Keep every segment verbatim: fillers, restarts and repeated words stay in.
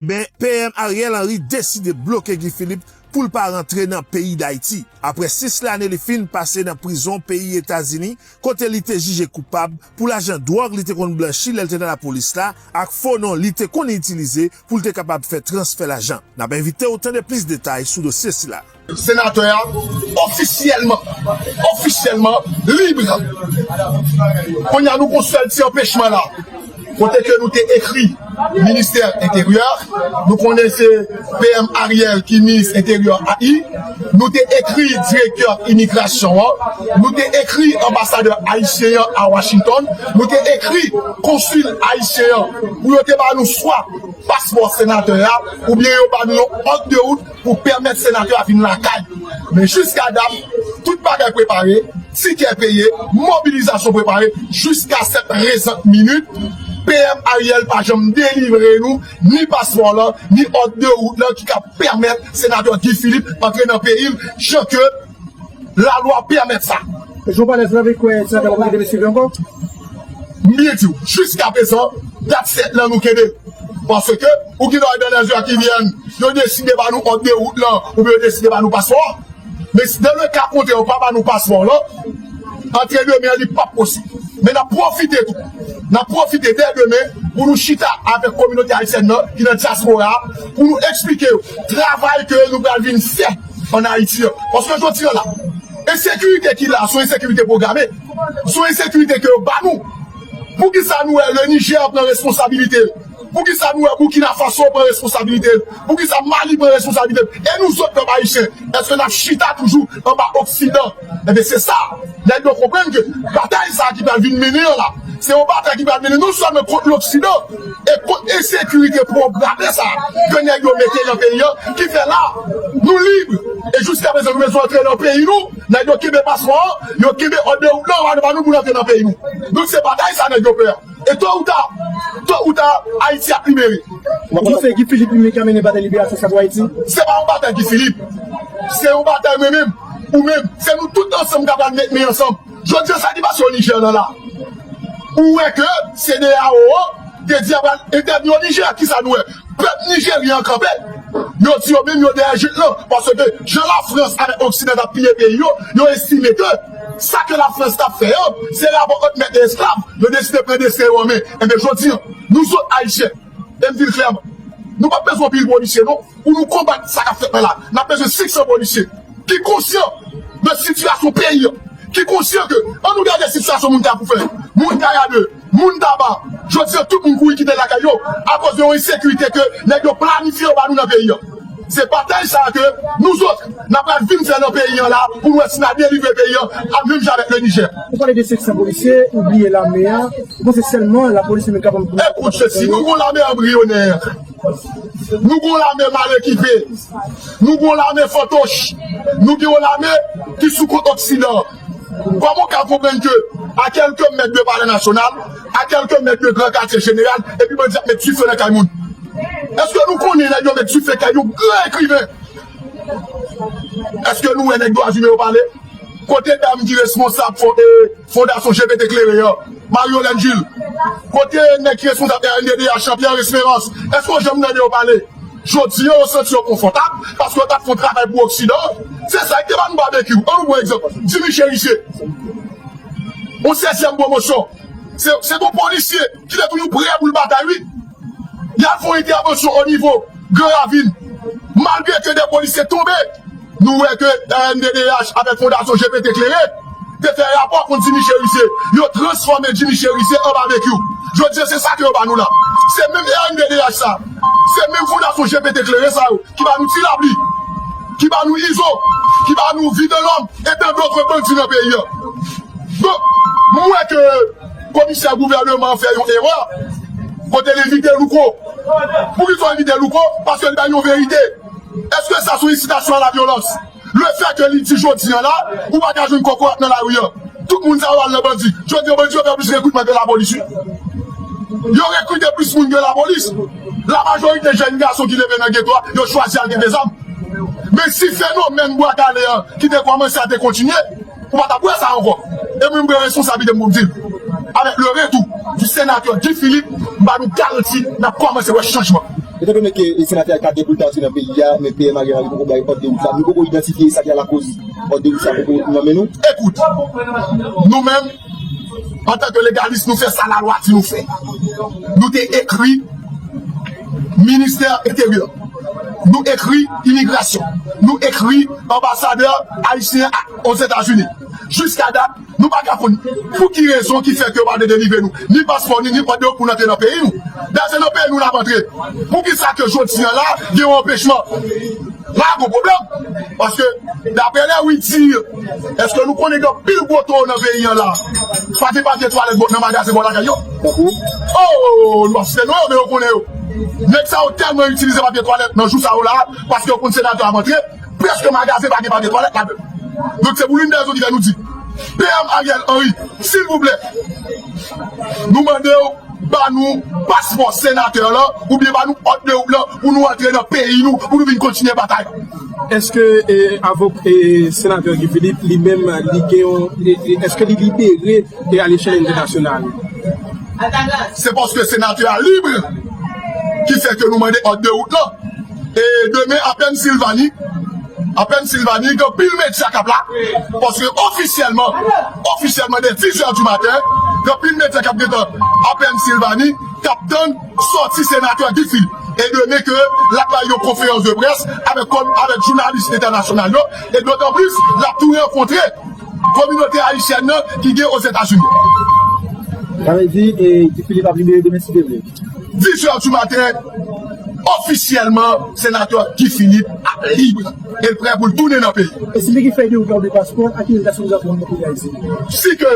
Men P M Ariel Henry deside bloke Guy Philippe pou l pa rantre nan peyi Dayiti. Apre sis lane li fin pase nan prizon peyi Etazini, kote li te jije koupab pou lajan dwòg li te konn blanchi lè l te nan lapolis la ak fo non li te konn itilize pou l te kapab fè transfè lajan. N ap envite w tande plis detay sou dosye sila. Senatè a ofisyèlman, ofisyèlman lib. Kounye a nou gon sèl ti anpechman la. Kote ke nou te ekri Ministè Enteryè, nou konnen se P M Ariel ki minis Enteryè a i, nou te ekri direktè imigrasyon an, nou te ekri anbasadè ayisyen an a Washington, nou te ekri konsil ayisyen an pou yo te ba nou swa paspò senatè a, oubyen yo ba nou yon òd de wout pou pèmèt senatè a vin lakay. Men jiska dat, tout bagay prepare, tikè peye, mobilizasyon prepare, jiska sèt prezan minit, P M Ariel pa janm delivre nou ni paspò lan, ni òd de wout lan ki ka pèmèt senatè Guy Philippe antre nan peyi l, jan ke lalwa pèmèt sa. Jan w pale la, sa vle kwè senatè pa pou kite peyi Swiv ankò? M byen di w, jiska prezan, dat sèt lan nou kenbe. Paske, ou gen dwa dan lè zè ki vyen, yo deside ba nou òd de wout lan, oubyen yo deside ba nou paspò. Men si dan le ka kontrè, yo pa ba nou paspò lan, antre demen an, li p ap posib. Men n ap pwofite tou. N ap pwofite dè demen pou nou chita avèk kominote ayisyèn nan ki nan dyaspora a, pou nou eksplike yo travay ke nou pral vin fè ann Ayiti an. Paske jodi an la, ensekirite ki la, se yon ensekirite pwograme. Se yon ensekirite ke yo ba nou. Poukisa nou wè le Niger pran responsabilite l? Poukisa nou wè Burkina Faso pran responsabilite l? Poukisa Mali pran responsabilite l? E nou zòt pèp ayisyen, èske n ap chita toujou anba Oksidan? Enben, se sa. Nèg yo konprann ke batay sa a ki pral vin mennen an la, se yon batay ki pral mennen non sèlman kont Loksidan, e kont ensekirite pwograme sa a ke nèg yo mete nan peyi an, ki fè la, nou lib. E jiska prezan, nou bezwen antre nan peyi nou. Nèg yo kenbe paspò an, yo kenbe òd de wout lan, yo pa nou pou n antre nan peyi nou. Donk, se batay sa nèg yo pè a. E to ou ta, to ou ta, Ayiti ap libere. Ou panse Guy Philippe li menm ki ap mennen batay liberasyon sa pou Ayiti? Se pa yon batay Guy Philippe. Se yon batay mwen menm, ou menm. Se nou tout ansanm k ap pral met men ansanm. Jodi a, sa ki pase o Niger lan la. Ou wè ke CEDEAO te di y ap pral entèvni o Niger. Kisa nou wè? Pèp nijeryen an kanpe. Yo di yo menm yo dèyè jent lan. Paske jan Lafrans avèk Oksidan t ap piye peyi yo, yo estime ke sa ke Lafrans t ap fè an, se rapò ant mèt e esklav. Yo deside pran desten yo an men. Enben, jodi an, nou zòt Ayisyen, e m di l klèman, nou p ap bezwen anpil polisye non, pou nou konbat sa k ap fèt la la. N ap bezwen senk san polisye ki konsyan de sitiyasyon peyi an, ki konsyan ke, an nou gade sitiyasyon moun Kafoufè, moun Kayade, moun Taba, jodi an tout moun kouri kite lakay yo akoz de yon ensekirite ke nèg yo planifye yo ba nou nan peyi an. Se batay sa a ke nou zòt, n ap pral vin fè nan peyi an la, pou n wè si n a delivre peyi an, a menm jan avèk le Niger. Ou pale de senk san polisye, ou bliye lame a, ou panse sèlman lapolis li menm kapab... Ekout sesi, nou gon lame anbriyonè. Nou gon lame mal ekipe. Nou gon lame fantoch. Nou gen yon lame ki sou kont Oksidan. Kòman w ka konprann ke a kèlke mèt de Palè Nasyonal, a kèlke mèt de Gran Katye Jeneral, epi bandi ap met dife nan kay moun? Èske nou konnen nèg yo met dife kay yon gran ekriven? Èske nou wè nèg dwa imen yo pale? Kote dam ki responsab fon-, e, Fondasyon G P T Klere an, Marie Hélène Gilles? Kote nèg ki responsab R N D D H lan, Pierre Espérance? Èske w janm tande yo pale? Jodi an, yo santi yo konfòtab paske yo t ap fè yon travay pou Oksidan. Se sa ki te ban nou babekyou. Ann nou pran egzanp Jimmy Chérisier. Yon sèzyèm pwomosyon. Se, se yon polisye ki te toujou prè pou l batay, wi. Y al fè yon entèvansyon o nivo Gran Ravin. Malgre ke de polisye tonbe, nou wè ke R N D D H avèk Fondasyon G P T Klere te fè rapò kont Jimmy Chérisier. Yo transfòme Jimmy Chérisier an babekyou. Jodi an, se sa ke yo ba nou la. Se menm R N D D H sa, se menm Fondasyon G P T Klere sa yo ki ba nou Ti Lapli, ki ba nou Izo, ki ba nou Vidanlòm, e tan dòt bandi nan peyi an. Donk, m wè ke komisè gouvènman an fè yon erè kote l envite Louko. Poukisa w envite Louko? Paske l bay yon verite. Èske sa se yon ensitasyon a la vyolans? Lefètke li di jodi an la, ou pa ka jwenn kokorat nan lari an, tout moun sa yo al nan bandi. Jodi an, bandi yo fè plis rekritman ke lapolis, wi. Yo rekrite plis moun ke lapolis. Lamajorite jèn gason ki leve nan geto a, yo chwazi al kenbe zam. Men si fenomèn Bwa Kale an, ki te kòmanse a, te kontinye, ou pa t ap wè sa ankò. E mwen, m pran responsablite m pou m di l, avec le retour du sénateur Guy Philippe, m ba nou garanti, n ap kòmanse wè chanjman. Etan done ke senatè a ka gen pou l ta antre nan peyi a, men P M Ariel Henry poko bay òd de wout la, nou poko idantifye sa ki alakoz òd de wout sa poko nan men nou. Ekout, nou menm, antanke legalis, nou fè sa lalwa di nou fè. Nou te ekri ministè enteryè, nou ekri imigrasyon, nou ekri anbasadè ayisyen Ozetazini. Jiska dat, nou pa ka konn pou ki rezon ki fè ke yo pa vle delivre nou ni paspò ni, ni òd de wout pou n antre nan peyi nou. Dayè se nan peyi nou n ap antre. Poukisa ke jodi a la gen yon anpechman? La gon pwoblèm. Paske daprè lè wi di, èske nou konnen gen anpil gwo towo nan peyi an la? Pa gen papye twalèt nan magazen bò lakay yo. Oh, nou ap site non yo, men yo konnen yo. Nèg sa yo tèlman itilize papye twalèt nan jou sa yo la, paske yo konn senatè ap antre, prèske magazen pa gen papye twalèt ladan. Donk se pou youn dè rezon ki fè nou di, P M Ariel Henry, silvouplè, nou mande w ba nou paspò senatè lan oubyen ba nou òd de wout lan pou nou antre nan peyi nou, pou nou vin kontinye batay. Èske avòk senatè Guy Philippe li menm li gen yon, èske li libere e alechèl entènasyonal? Se paske senatè a lib ki fè ke nou mande òd de wout lan. E demen a Pennsilvani, a Pennsilvani gen anpil medya k ap la, paske ofisyèlman, ofisyèlman de diz è di maten gen anpil medya k ap gentan a Pennsilvani k ap tann sòti senatè Guy Philippe. E demen ke l ap bay yon konferans de près avèk kòm avèk jounalis entènasyonal yo, e dotan plis l ap tou rankontre kominote ayisyèn nan ki gen Ozetazini. Sa vle di Guy Philippe ap libere demen si Dye vle. Diz è di maten, ofisyèlman senatè Guy Philippe ap lib e l prè pou l tounen nan peyi. E si li gen fèy de wout la oubyen paspò, a ki lè l ta sipoze ap rantre nan peyi Dayiti? Si ke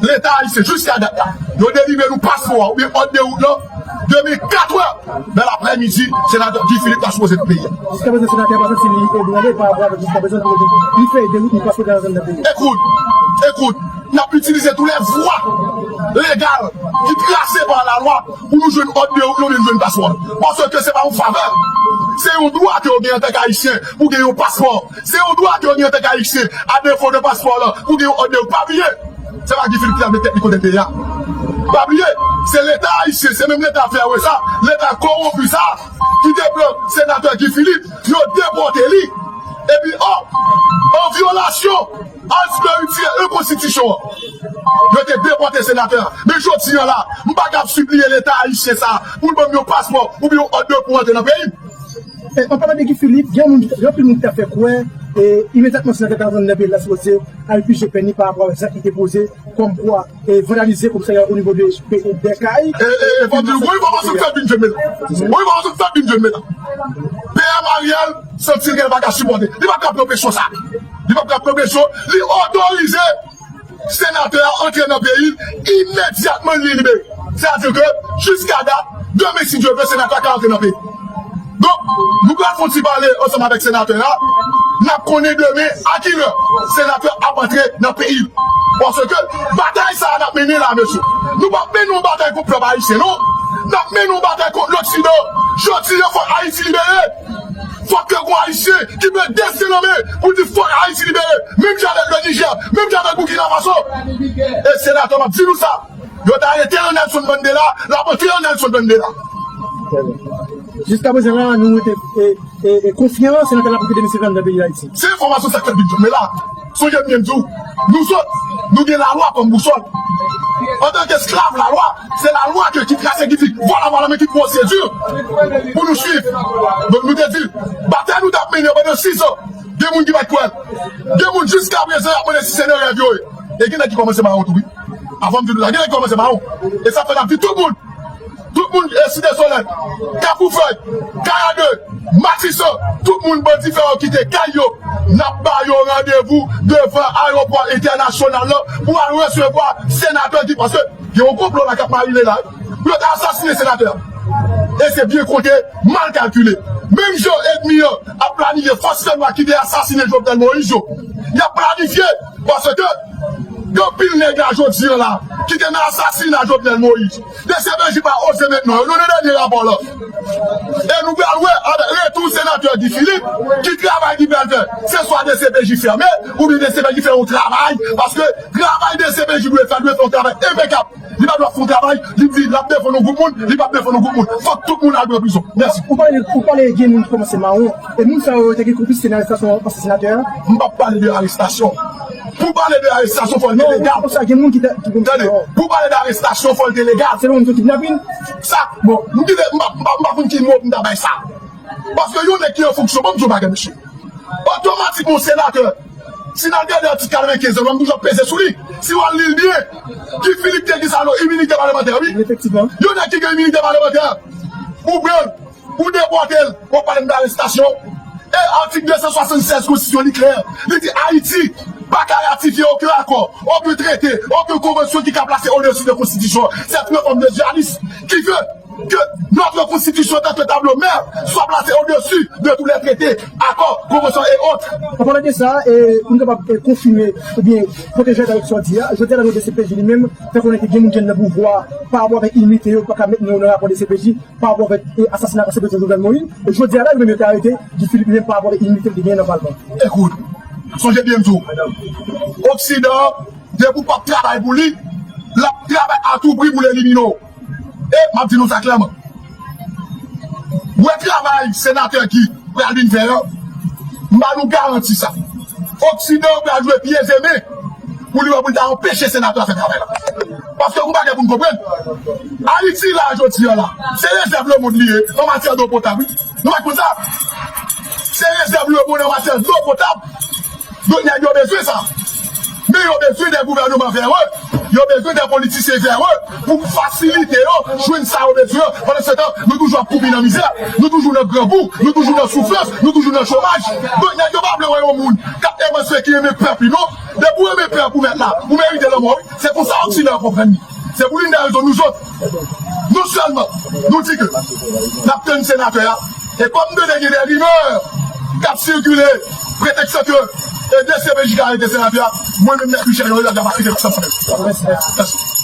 Leta ayisyen jiska dat la yo delivre nou paspò a oubyen òd de wout lan demen kat è nan laprèmidi, senatè Guy Philippe ta sipoze nan peyi a. Jiska prezan senatè a pa santi li ebranle pa rapò avèk jiska prezan li fè de wout li pa sot nan peyi a. Ekout, ekout, n ap itilize tou lè vwa legal ki trase pa lalwa pou nou jwenn òd de wout nou vin jwenn paspò. Paske se pa yon favè. Se yon dwa ke w gen antanke ayisyen pou w gen yon paspò. Se yon dwa ke w gen antanke ayisyen. A defo de paspò lan, pou w gen yon òd de wout. Pa bliye, se pa Guy Philippe ki ta met tèt li kote peyi a. Pa bliye, se leta ayisyen, se menm leta fè a wè sa, leta kowonpi sa ki te pran senatè Guy Philippe, yo depòte li. Epi o, an vyolasyon a spiriti e konstitisyon an, yo te depòte senatè a. Men jodi a la, m pa ka ap sipliye leta ayisyen sa pou l ban m yon paspò oubyen yon òd de pou antre nan peyi m. An palan de Guy Philippe, gen moun, gen anpil moun ki ta fè kwè imedyatman senatè ta rann nan peyi l la sipoze al pije pèn li pa rapò avèk zak li te poze kòmkwa vandalize komisarya onivo de Bèkay. E fò di, gon enfòmasyon k fèk vin jwenn men la. Gon enfòmasyon k fèk vin jwenn men la. P M Ariel santi l gen bagay sipòte. Li p ap ka pran presyon sa. Li p ap ka pran presyon. Li otorize senatè a antre nan peyi l imedyatman li libere. Sètadi ke jiska dat, demen si Dye vle, senatè a ka antre nan peyi. Donk, nou pral fè yon ti pale ansanm avèk senatè a. N ap konnen demen a kilè senatè a ap antre nan peyi l. Paske batay sa a n ap mennen la, mesye, nou p ap mennen yon batay kont pèp ayisyen, non. N ap mennen yon batay kont Loksidan. Jodi a, fòk Ayiti libere. Fòk ke gon Ayisyen ki pran desten nan men pou di fòk Ayiti libere. Menm jan avèk le Niger, menm jan avèk Burkina Faso. E senatè, m ap di nou sa, yo ta rete an Nelson Mandela, l ap antre an Nelson Mandela. Jiska prezan la, nou rete e, e, e konfyan, senatè la pou kite misye vin nan peyi Dayiti. Se enfòmasyon sa k fèk vin jwenn mwen la. Sonje byen m di w, nou sot, nou gen lalwa kòm bousòl. Antanke esklav lalwa, se lalwa ke ki trase, ki di vwala vwala men ki pwosedi pou nou swiv. Donk nou te di, batay nou t ap mennen pandan sis an, gen moun ki pa t kwè l. Gen moun jiska prezan y ap mande si se nan rèv yo ye. E gen nèg ki kòmanse mawon tou wi. Avan m di nou sa, gen nèg ki kòmanse mawon. E sa fè n ap di tout moun, tout moun e Site Solèy, Kafoufèy, Kayade, Matisan, tout moun bandi fè yo kite kay yo. N ap ba yo randevou devan ayewopò entènasyonal lan pou al resevwa senatè Guy, paske gen yon konplo la k ap marine la wi. Pou yo ta asasinen senatè a. E se byen konte, mal kalkile. Menm jan ènmi an ap planifye fòs fènwa ki te asasinen Jovenel Moïse yo, y ap planifye paske Gen anpil nèg la jodi a la ki te nan asasina Jovenel Moïse. DCPJ pa oze met non yo. Nou nan dènye rapò la. E nou pral wè avèk retou senatè Guy Philippe ki travay li pral fè. Se swa DCPJ fèmen oubyen DCPJ fè yon travay. Paske travay DCPJ dwe fè, dwe fè yon travay enpekab. Li pa dwe ap fè yon travay, li di l ap defann yon gwoup moun, li p ap defann yon gwoup moun. Fòk tout moun al pran prizon. Mèsi. Ou pale, ou pale gen moun ki kòmanse mawon. E moun sa yo te gen konplisite nan arestasyon ansyen senatè a? M p ap pale de arestasyon. Pou pale de arestasyon, fò l te legal. Tande, pou pale de arestasyon, fò l te legal. Se yon kidnapin? Sa, bon, m kite, m pa, m pa, m pa konn ki mo pou m ta bay sa. Paske yon nèg ki an fonksyon, ban m di w bagay, mesye. Otomatikman, yon senatè, si n al gade atik katrevenkenz lan, m toujou ap peze sou li. Si w al li l byen, Guy Philippe te gen sa nan iminite palemantè, wi. Efektivman. Yon nèg ki gen iminite palemantè, ou pran l, ou depòte l, w ap pale m de arestasyon. E atik de san swasannsèz konstitisyon li klè. Li di Ayiti pa ka ratifye okenn akò, okenn trete, okenn konvansyon ki ka plase odesi de konstitisyon. C'est une forme de dualisme qui veut que notre constitution, en tant que tableau mère, soit placée au-dessus de tous les traités, accords, conventions et autres. An palan de sa, e, pou n kapab, e, konfime oubyen pwoteje avèk sa w di a, jodi a la nou DCPJ li menm fè konnen ke gen moun ki anndan pouvwa pa rapò avèk iminite yo, pa ka met non nan rapò DCPJ pa rapò avèk, e, asasina prezidan Jovenel Moïse. E jodi a la, yo menm yo te arete Guy Philippe li menm pa rapò avèk iminite l te genyen nan palman. Ekout, sonje byen m di w, Oksidan, depi w p ap travay pou li, l ap travay a tou pri pou l elimine w. E m ap di nou sa klèman. Wè travay senatè Guy pral vin fè an, m ba nou garanti sa. Oksidan pral jwe pye e men pou li wè pou l ta anpeche senatè a fè travay la. Paske gon bagay pou n konprann. Ayiti la jodi a la, se rezèv lemonn li ye an matyè dlo potab, wi. Nou pa t konn sa? Se rezèv lemonn an matyè dlo potab. Donk, nèg yo bezwen sa. Men yo bezwen de gouvènman vere. Yo bezwen de politisyen vere pou fasilite yo jwenn sa yo bezwen an. Pandansetan, nou toujou ap koupi nan mizè. Nou toujou nan grangou. Nou toujou nan soufrans. Nou toujou nan chomaj. Donk, nèg yo pa vle wè yon moun k ap emansipe, ki renmen pèp li, non. Depi w renmen pèp ou, mèt la, ou merite lanmò, wi. Se konsa Oksidan konprann li. Se pou youn de rezon nou sot. Nou sèlman, nou di ke n ap tann senatè a. E kòm m tande gen de rimè k ap sikile, pretèks ke, e, DCPJ ka arete senatè a, mwen menm, Mèt Michel, Jean-Jacques, m ap kite tout sa. Mèsi.